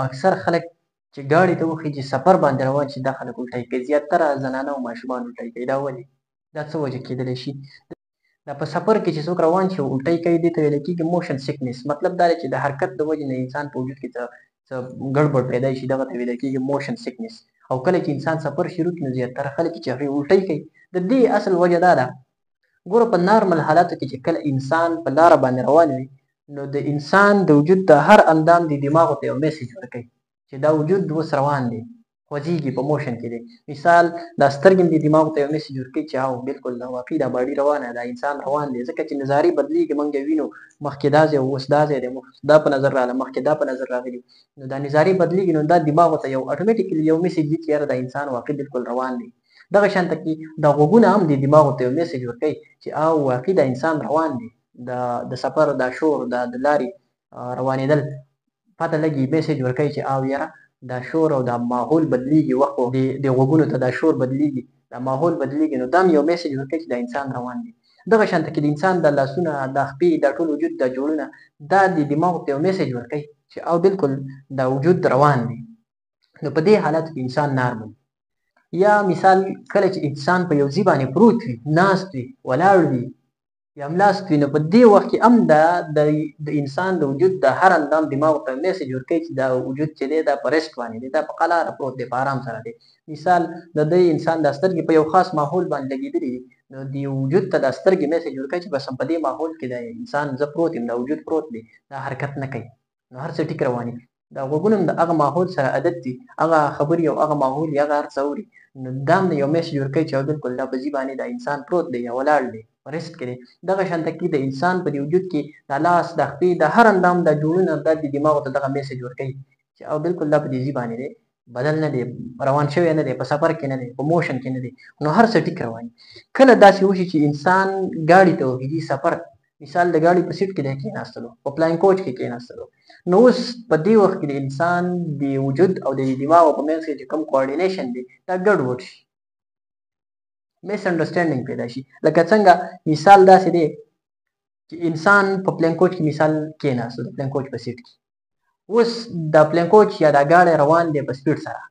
اکثر خلک چې ګاډي ته وخیژي، سفر باندې روان شي، دا خلک الټۍ کوي. زیاتره زنانه او ماشومان الټۍ کوي. دا ولې؟ دا څه وجه کېدلی شي؟ دا په سفر کې چې څوک روان شي او الټۍ کوي، دې ته ویل کېږي موشن سکنس. مطلب دا دی چې د حرکت د وجې نه انسان په وجود کې څه څه ګړبړ پیدا شي، دغه ته ویل کېږي موشن سکنس. او کله چې انسان سفر شروع کړي، نو زیاتره خلک چې هغوی الټۍ کوي، د دې اصل وجه دا ده. ګوره، په نارمل حالاتو کې چې کله انسان په لاره باندې روان وي، نو د انسان د وجود د هر اندام د دماغو ته یو میسج ورکوي چې دا وجود اوس روان دی، خوځېږي، په موشن کې دی. مثال، دا سترګې د دماغ ته یو میسج ورکوي چې او بالکل دا واقعي دا باډي روانه ده، انسان روان دی، ځکه چې نظارې بدلېږي. موږ وینو مخکې دا ځای، اوس دا ځای دی، دا په نظر راغله، مخکې دا په نظر راغلي، نو دا نظارې بدلېږي. نو دا دماغ ته یو اتوماتیکلی یو میسج دی چې یاره دا انسان واقعي بالکل روان دی. دغه شان ته کې دا غوږونه هم د دماغ ته یو میسج ورکوي چې او واقعي دا انسان روان دی. د سفر دا شور، دا د لارې روانېدل پته لګي، میسج ورکوي چې او یاره دا شور او دا ماحول بدلیږي، وخت د غوږونو ته دا شور بدلیږي، دا ماحول بدلیږي، نو دا هم یو میسج ورکوي چې دا انسان روان دی. دغه شان ته کې د انسان د لاسونه، د خپې، دا ټول وجود دا جوړونه، دا د دماغ ته یو میسج ورکوي چې او بالکل دا وجود روان دی. نو په دې حالت کې انسان نارمل. یا مثال، کله چې انسان په یو ځای باندې پروت وي، ناست وي، ولاړ وي یا ملاست وي، نو په دې وخت کې هم دا د انسان د وجود د هر اندام دماغ ته میسج ورکوي چې دا وجود چې دی، دا په rest باندې دی، دا په قلاره پروت دی، په آرام سره دی. مثال، د دې انسان د سترګې په یو خاص ماحول باندې لګېدلې دي، نو د وجود ته د سترګې میسج ورکوي چې بس په دې ماحول کې د انسان زه پروت یم، دا وجود پروت دی، دا حرکت نه کوي، نو هر څه ټیک روان دي. دا غوږونه هم د هغه ماحول سره عادت دي، هغه خبرې او هغه ماحول یا هغه هر څه اوري، نو دا هم یو میسج ورکوي چې بالکل دا په ځای باندې دا انسان پروت دی یا ولاړ دی، rest کې دی. دغه شان ته کې د انسان په دې وجود کې د لاس، د خپې، د هر اندام د جوړونه دا د دماغ ته دغه میسج ورکوي چې او بالکل دا په دې ځای باندې دی، بدل نه دی، روان شوی نه دی، په سفر کې نه دی، په موشن کې نه دی، نو هر څه ټیک روان دي. کله داسې وشي چې انسان ګاډي ته وخیژي سفر، مثال د ګاډي په سیټ کې دی کېناستلو، په پلاین کوچ کې کېناستلو، نو اوس په دې وخت کې د انسان د وجود او د دماغ په منځ کې چې کوم کوارډینیشن دی، دا ګډوډ شي، میس انډرسټینډینګ پیدا شي. لکه څنګه مثال داسې دی چې انسان په پلین کوچ کې مثال کېناستو، د پلین کوچ په سیټ کې، اوس د پلین کوچ یا دا ګاډی روان دی په سپیډ سره،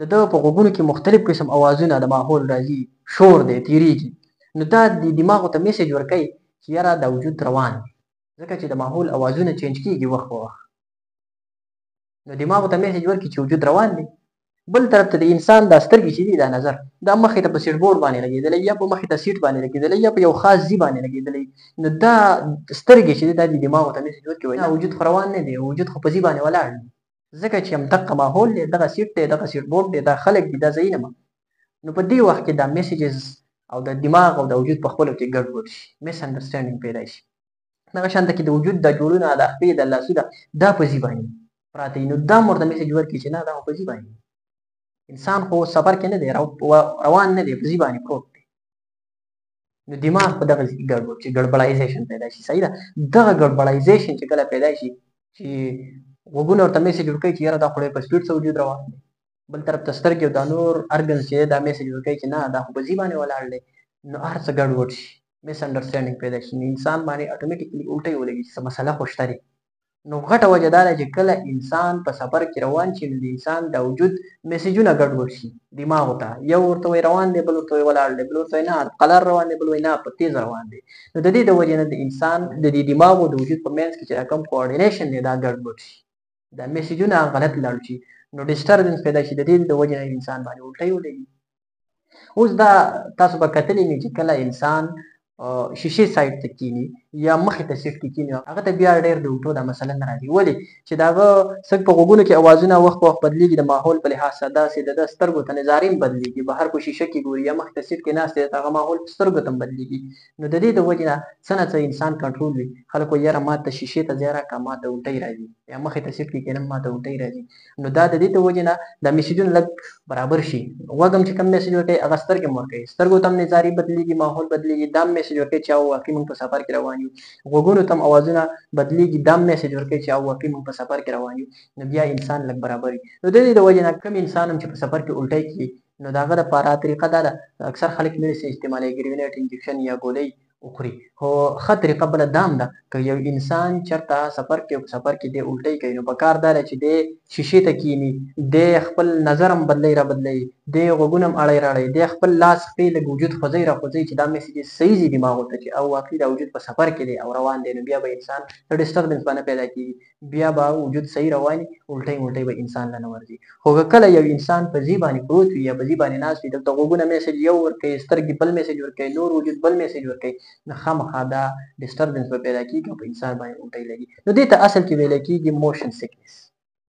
د ده په غوږونو کې مختلف قسم اوازونه د ماحول راځي، شور دی، تیریږي، نو دا د دماغو ته میسج ورکوي چې یاره دا وجود روان دی، ځکه چې د ماحول اوازونه چینج کیږي وخت په وخت، نو دماغو ته میسج ورکړي چې وجود روان دی. بل طرف ته د انسان دا سترګې چې دي، دا نظر دا مخې ته په سیټ بورډ باندې لګېدلی یا په مخې ته سیټ باندې لګېدلی یا په یو خاص ځای باندې لګېدلی، نو دا سترګې چې دي، دا د دماغو ته میسج ورکړي، وایي وجود خو روان نه دی، وجود خو په ځای باندې ولاړ دی، ځکه چې همدقه ماحول دی، دغه سیټ دی، دغه سیټ بورډ دی، دا خلک دي، دا ځایونه. نو په دې وخت کې دا میسجز او د دماغ او د وجود په خپلو کې ګډوډ شي، میس انډرسټینډینګ پیدا شي. دغه شان ته کې د وجود د جوړونه، د خپې، د لاسونه دا په ځای باندې پراته وي، نو دا هم ورته میسج ورکړي چې نه، دا خو په ځای باندې انسان خو سفر کې نه دی، روان نه دی، په ځای باندې پروت دی. نو دماغ په دغه ځای کې ګډوډ چې ګړبړایزیشن پیدا شي. صحیح ده. دغه ګړبړایزیشن چې کله پیدا شي، چې غوږونه ورته میسج ورکوي چې یاره دا خو ډېر په سپیډ څه وجود روان دی، بل طرف ته سترګې او دا نور ارګنز چې دا میسج ورکوي چې نه، دا خو په ځای باندې ولاړ دی، نو هر څه ګډوډ شي، میس انډرسټینډینګ پیدا شي، نو انسان باندې اتوماتیکلی الټۍ ولګي چې څه مسله خو شته دی. نو غټه وجه دا ده چې کله انسان په سفر کې روان شي، نو د انسان د وجود میسجونه ګډوډ شي دماغو ته، یو ورته وایي روان دی، بل ورته وایي ولاړ دی، بل ورته وایي نه قلار روان دی، بل وایي نه په تیز روان دی. نو د دې د وجې نه د انسان د دې دماغو د وجود په منځ کې چې کوم کوارډینیشن دی، دا ګډوډ شي، دا میسجونه غلط لاړ شي، نو ډسټربنس پیدا شي، د دې د وجې نه انسان باندې الټۍ ولګي. اوس دا تاسو به کتلی نه چې کله انسان شیشې سایډ ته کینی یا مخې ته سیټ کې کینی، هغه ته بیا ډېر د الټو دا مسله نه راځي. ولې چې د هغه څوک په غوږونو کې اوازونه وخت په وخت بدلیږي، د ماحول په لحاظ سره داسې د ده سترګو ته نظارې هم بدلیږي، بهر په شیشه کې ګوري یا مخې ته سیټ کې ناست دی، هغه ماحول په سترګو ته هم بدلیږي. نو د دې د وجې نه څه نه څه انسان کنټرول وي. خلک وایي یاره ما ته شیشې ته ځای راکړه، ما ته الټۍ راځي، یا مخې ته سیټ کې کښېنم ما ته الټۍ راځي. نو دا د دې د وجې نه دا میسجونه لږ برابر شي. غوږ هم چې کوم میسج ورکوي هغه سترګې هم ورکوي، سترګو ته هم نظارې بدلیږي، ماحول بدلیږي، دا هم میسج ورکوي چې او واقعي موږ په سفر کې روان یو. غوږونو ته هم اوازونه بدلیږي، دا هم میسج ورکوي چې او واقعي موږ په سفر کې روان یو. نو بیا انسان لږ برابر وي. نو د دې د وجې نه کوم انسان هم چې په سفر کې الټۍ کړي، نو د هغه دپاره طریقه دا ده، اکثر خلک میډیسن استعمالوي، ګریونیټ انجکشن یا ګولۍ وخوري. خو ښه طریقه بله دا هم ده، که یو انسان چېرته سفر کوي او په سفر کې دی الټۍ کوي، نو په کار دا ده چې دی شیشې ته کښېني، دی خپل نظر هم بدلوي را بدلوي، دی غوږونه هم اړوي راړوي، دی خپل لاس پښې لږ وجود خوځوي را خوځوي، چې دا میسج صحیح ځي دماغو ته چې او واقعي دا وجود په سفر کې دی او روان دی. نو بیا به انسان ډسټربنس به نه پیدا کېږي، بیا به وجود صحیح روان وي، الټۍ ملټۍ به انسان له نه ورځي. خو که کله یو انسان په ځي باندې پروت وي یا په ځي باندې ناست وي، دلته غوږونه میسج یو ورکوي، سترګې بل میسج ورکوي، نور وجود بل میسج ورکوي، نو خامخا دا ډسټربنس به پیدا کېږي او په انسان باندې الټۍ لګي. نو دې ته اصل کې ویل کېږي موشن سکنس.